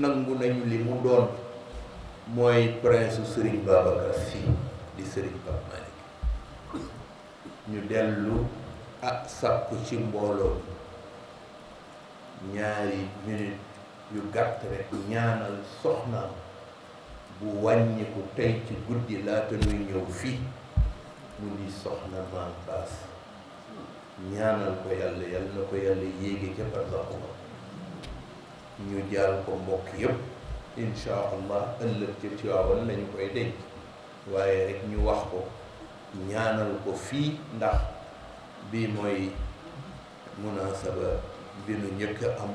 nangu nañu li mu doon mooy prince Serigne Babacar Sy di Serigne Pape Malick ñu dellu sàkku ci mbooloo ñaari minute yu gàtt rek ñaanal soxnaam bu wàññiku tey ci guddi laata nuy ñëw fii mu di soxna Maam Baas ñaanal ko yàlla yàlla na ko yàlla yéege ca barzakh ñu jaal ko mbokk yépp insha allah ëllëg ca Tiwaawan lañu koy denc waaye rek ñu wax ko ñaanal ko fii ndax bii mooy munasaba bi nu njëkk a am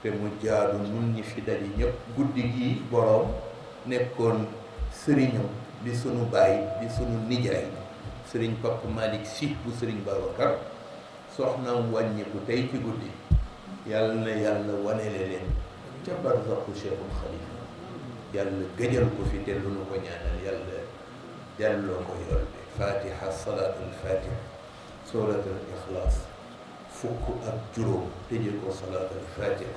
te mu jaadu nun ñi fi daje ñëpp guddi gi boroom nekkoon sëriñam di sunu baay di sunu nijaay sëriñ Pape Malick Sy bu sëriñ Babacar soxnaam wàññiku tey ci guddi yàlla na yàlla wanele leen ca barzakhu Cheikhul Khalifa yàlla gëjal ko fi te lu nu ko ñaanal yàlla delloo ko yool bi fatiha salaatul fatiha suratul ixlaas fukk ak juróom tëje ko salaatul fatiha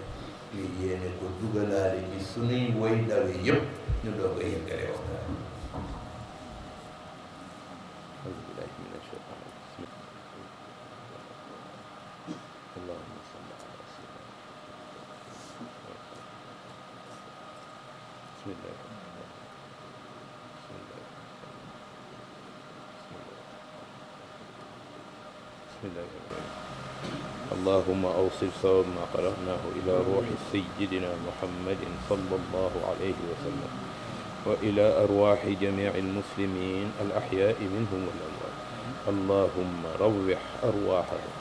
ñu yéene ko dugalaale ci sunuy woy dawe yépp ñu doog a yëggale waxtaan اللهم أوصل ثواب ما قرأناه إلى روح سيدنا محمد صلى الله عليه وسلم وإلى أرواح جميع المسلمين الأحياء منهم والأموات اللهم روح أرواحهم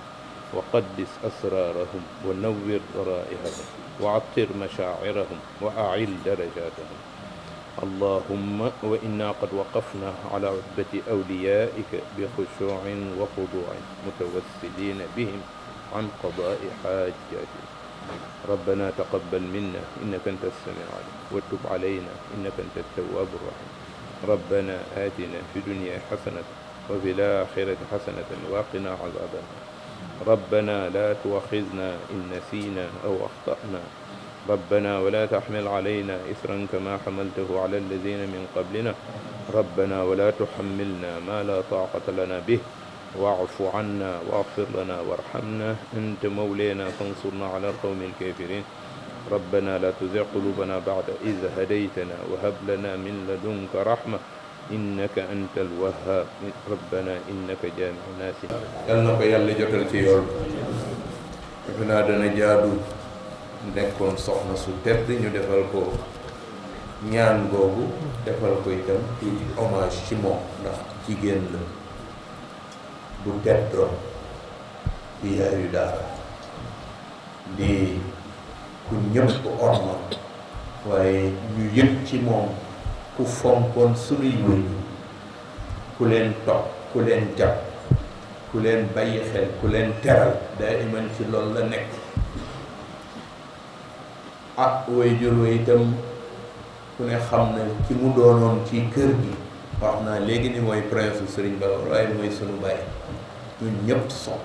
وقدس أسرارهم ونور ضرائرهم وعطر مشاعرهم وأعل درجاتهم اللهم وإنا قد وقفنا على عتبة أوليائك بخشوع وخضوع متوسلين بهم عن قضاء حاجاتهم ربنا تقبل منا إنك أنت السميع العليم وتب علينا إنك أنت التواب الرحيم ربنا آتنا في الدنيا حسنة وفي الآخرة حسنة وقنا عذاب النار ربنا لا تؤاخذنا إن نسينا أو أخطأنا ربنا ولا تحمل علينا إثرا كما حملته على الذين من قبلنا ربنا ولا تحملنا ما لا طاقة لنا به واعف عنا واغفر لنا وارحمنا أنت مولانا فانصرنا على القوم الكافرين ربنا لا تزغ قلوبنا بعد إذ هديتنا وهب لنا من لدنك رحمة إنك أنت الوهاب ربنا إنك جامع الناس yal na ko yàlla jotal ci yool defe naa dana jaadu nekkoon soxna su tedd ñu defal ko ñaan googu defal ko itam tuuti hommage ci moom ndax jigéen la bu teddoon di yaayu daara di ku ñëpp orma waaye ñu yëg ci moom ku fonkoon sunuy wëy ku leen topp ku leen jàpp ku leen bàyyi xel ku leen teral daa iman ci loolu la nekk way jur wa itam ku ne xam na ki mu doonoon ci kër gi wax naa léegi ni mooy prince Serigne Ba waaye mooy sunu baay ñun ñëpp sopp